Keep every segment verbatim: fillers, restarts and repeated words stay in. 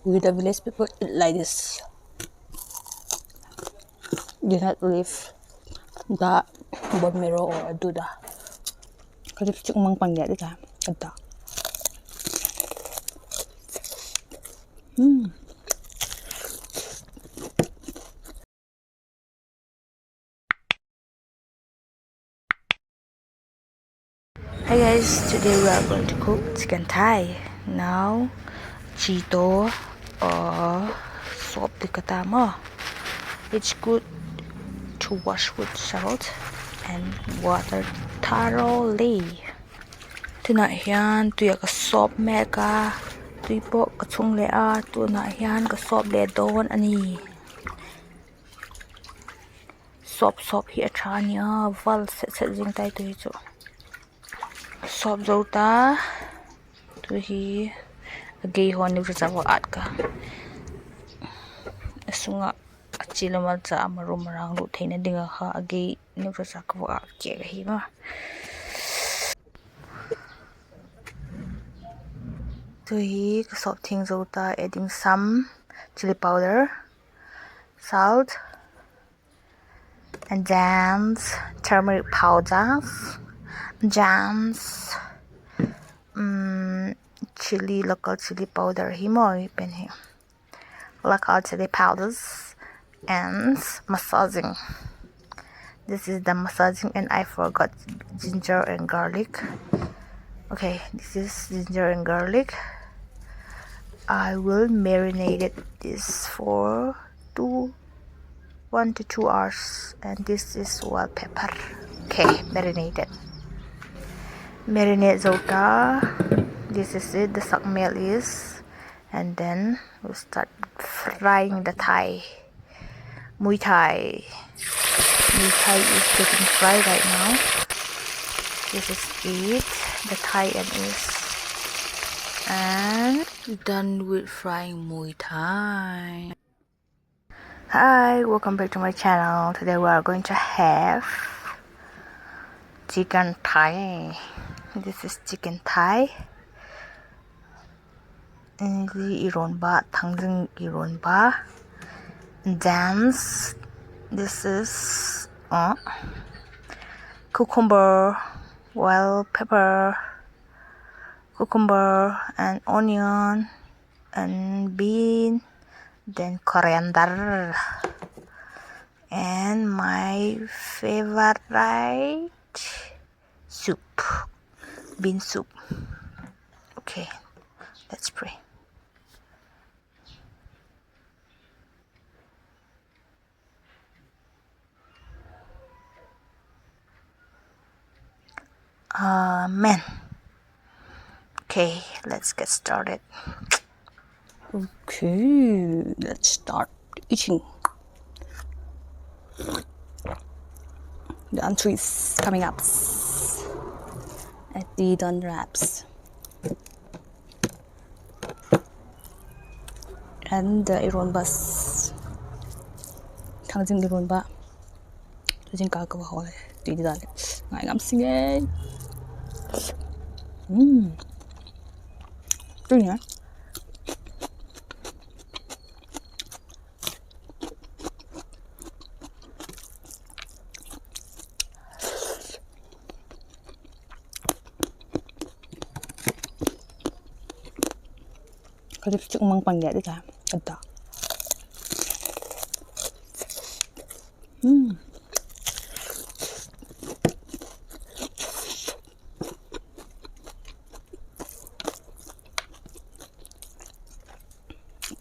We, the village people eat like this. Do not leave the bone marrow or do the. Ka lipstick mang pan dia di ta. Ka ta. Hmm. Hi guys, today we are going to cook chicken thigh. Now, chi tawh, uh, sawp ding ka ta maw. It's good to wash with salt and water thoroughly. Tuna hian tui ah ka sawp mek a, tui pawh ka chhung leh a, tuna hian ka sawp leh dawn a ni. Sawp sawp hi a ṭha a nia, val set set zing tai tu hi chu. Sawp zo ta, tu hi a gei haw neuchacha va at ka. A sung ah a chil a malcha a maru marang lut theina ding ah kha a gei neuchacha ka va at kiak ahi ma. Tu hi ka sawp thiang zo ta, adding some chili powder, salt, and then turmeric powder, then, um, chili, local chili powder hi maw, pen hi. Local chili powders and massaging. This is the massaging, and I forgot ginger and garlic. Okay, this is ginger and garlic. I will marinate it this for two, one to two hours, and this is wall pepper. Okay, marinated. Marinate zo ta. This is it, the sakmel is. And then we'll start frying the thigh. Muay Thai. Muay Thai is getting fried right now. This is it. The thigh and is, and done with frying Muay Thai. Hi, welcome back to my channel. Today we are going to have chicken thigh. This is chicken thigh. Zi ironba, thangjing ironba. Dance. This is, uh, cucumber, bell pepper, cucumber and onion and bean, then coriander. And my favorite soup, bean soup. Okay, let's pray. Amen. Okay, let's get started. Okay, let's start eating. The entree is coming up. At the don wraps. And the ironba. Thangjing ironba. Tu zingkal ka va hawl e. Tui di dan le. Ngai ngam sing e. Mm. Tui ni. Ka lipstick mang pan dia di ta. Ka ta. Hmm.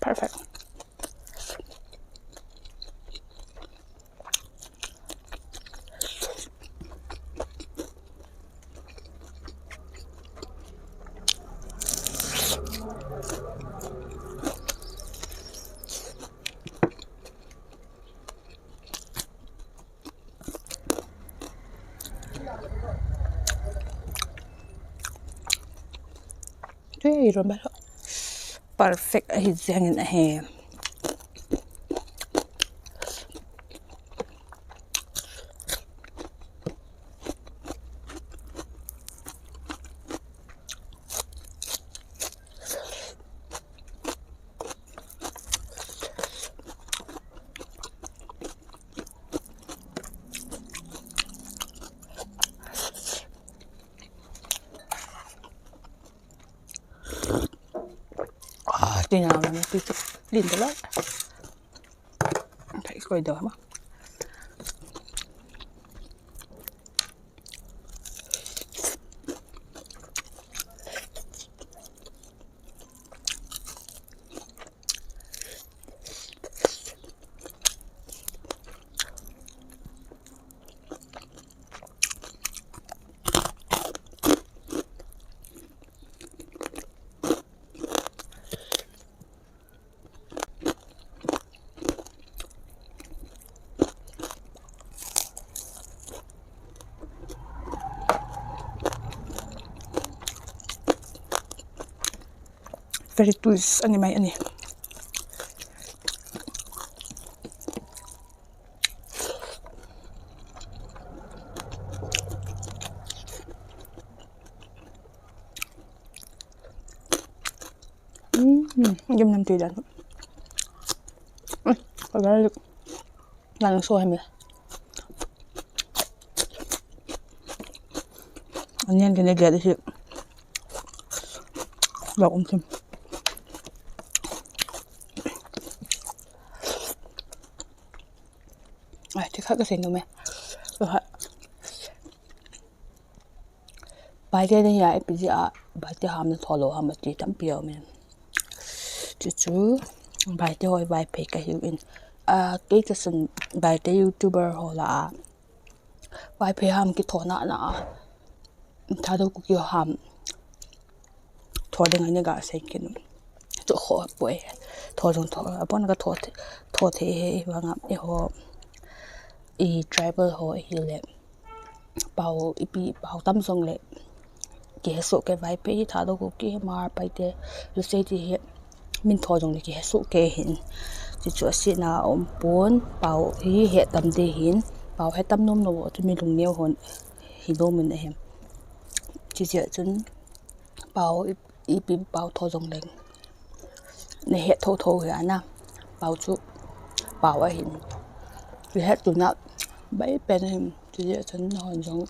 Perfect. Perfect ahi ziangin ahi. Tina lam ti chu lin ta la. Thai koi do ma. Very twist ani mai ani. Gim nam ti dan. Ka garlic dan so hem e. Onion kine giat hi. Lawk um thim. Ai, ti khat ka sei nuam e. Paite ni a epi zia, paite ham na tho lo ham a ti tampi a um e. Chu chu, paite haw Vaiphei ka hiu in. Kei ka sun paite YouTuber haw la a Vaiphei ham kithona na a, Thadou Kuki ham tho ding a ni ga sei kit u. Chu kho poi, tho zong tho a bon ka tho thei he vang a, eihaw i tribal haw hileh pau, ipi pau tam zong leh kihe suak ke, Vaiphei, Thadou Kuki, Hmar, Paite, Lusei ti hi min tho zong leh kihe suak ke hin. Chu chu a sina um pua'n, pau hi he tam de hin, pau he tam nuam lo chu mi lungneu hon hi lo min ahem. Chu chu chun pau, ipi pau tho zong leng na het tho tho hi ana, pau chu pau ahin. Kihet tuna bai pen ahin. Chu chu chun hon zong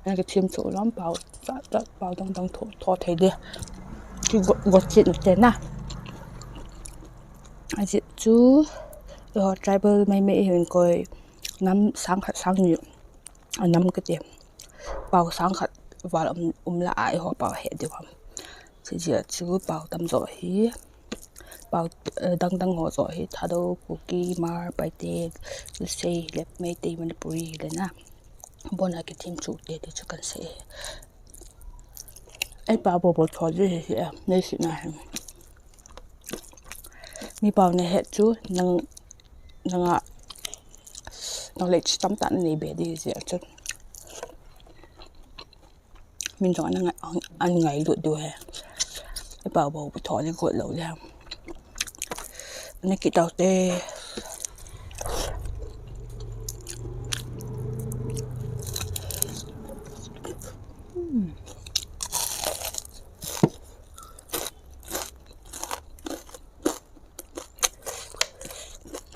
ana kithiam chu lam pau, pau dang dang tho thei di. Chu gotchitna te na. A chu chu, eihaw tribal mai mai hin koi, nam sâng khat sâng ni a nam ka ti. Pau sâng khat val um la a eihaw pau het diu ham. Chu chu pau tam zaw hi, pau dang dang haw zaw hi, Thadou, Kuki, Hmar, Paite, Lusei leh Meitei, Manipuri hileh na, bon a kithiam chu te ti chu kan sei hi. Ei pau bo bo tho di hi, nei sina hi. Mi pau na het chu nang, nang a knowledge tam tak na nei be di zia chu. Min zong an ngailut diu he. Ei pau bo tho di guat lo di ha. Na kitaute.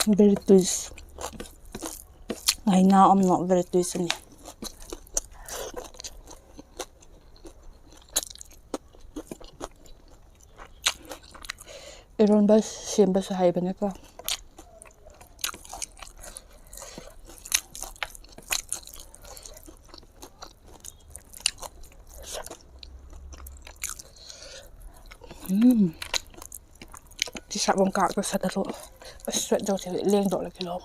Very twist. Ngaina um lo, very twist ani. Ironba siam ba sa hai bane ka. Ti sa bang ka ka sa ta lo. Sweat zo se leng do la kilo.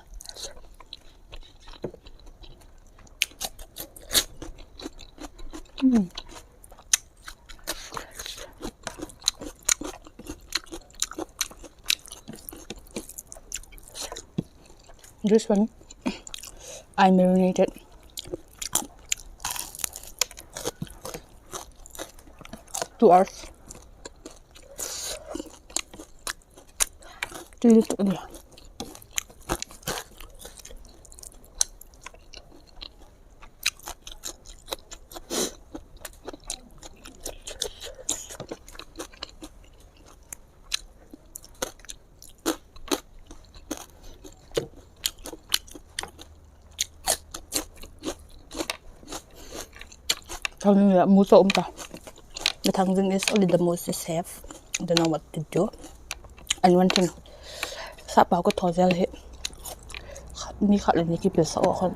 This one, I marinated two hours. Tui tuk nia. Thangzing la mu chaw um ta. The thangzing is only the most safe. I don't know what to do. And one thing, sap pau ka thaw zel hi, mi khat le ni kipilsak a khun,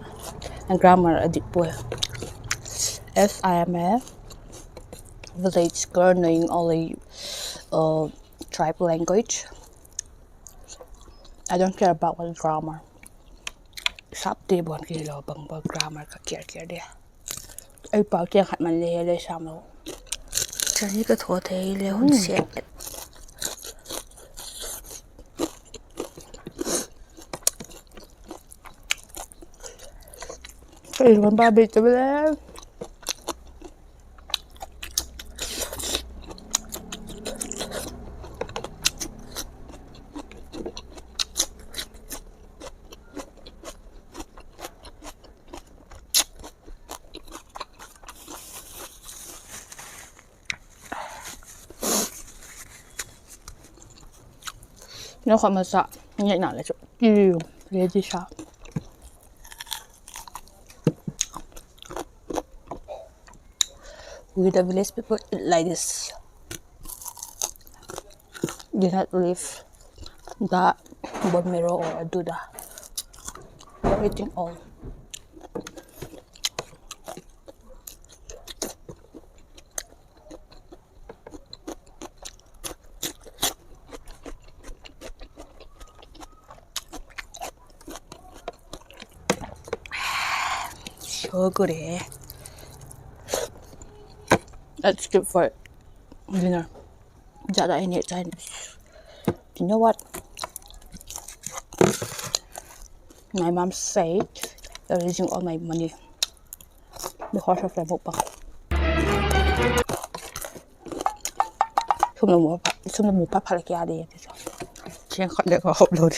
grammar a dik puai. As I am a village girl, knowing only, uh, tribe language, I don't care about what grammar. Sapte bawn kilo bang bang grammar ka care care dia. Ei pau tiang khat man le he le sam lo. Chani ka thaw thei le hun siat. Ei hon ba bit te le. Nokha masa ngai na le chu ti ready sa. We, the village people, eat like this. Do not leave the bone marrow or duda. Everything all. So good, eh? Let's skip for dinner. Jada ini chan. You know what? My mom said they're losing all my money because of the mukbang. Sum la mu pa, sum la mu pa pha la kia de. Chiang khat le ka hop lo.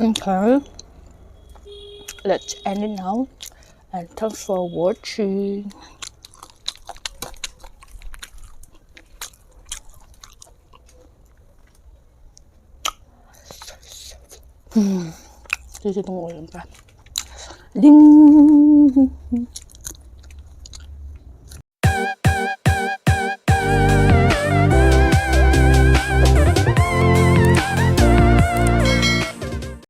Okay, let's end it now, and thanks for watching. Hmm. Sisi tung ulam ka. Ding.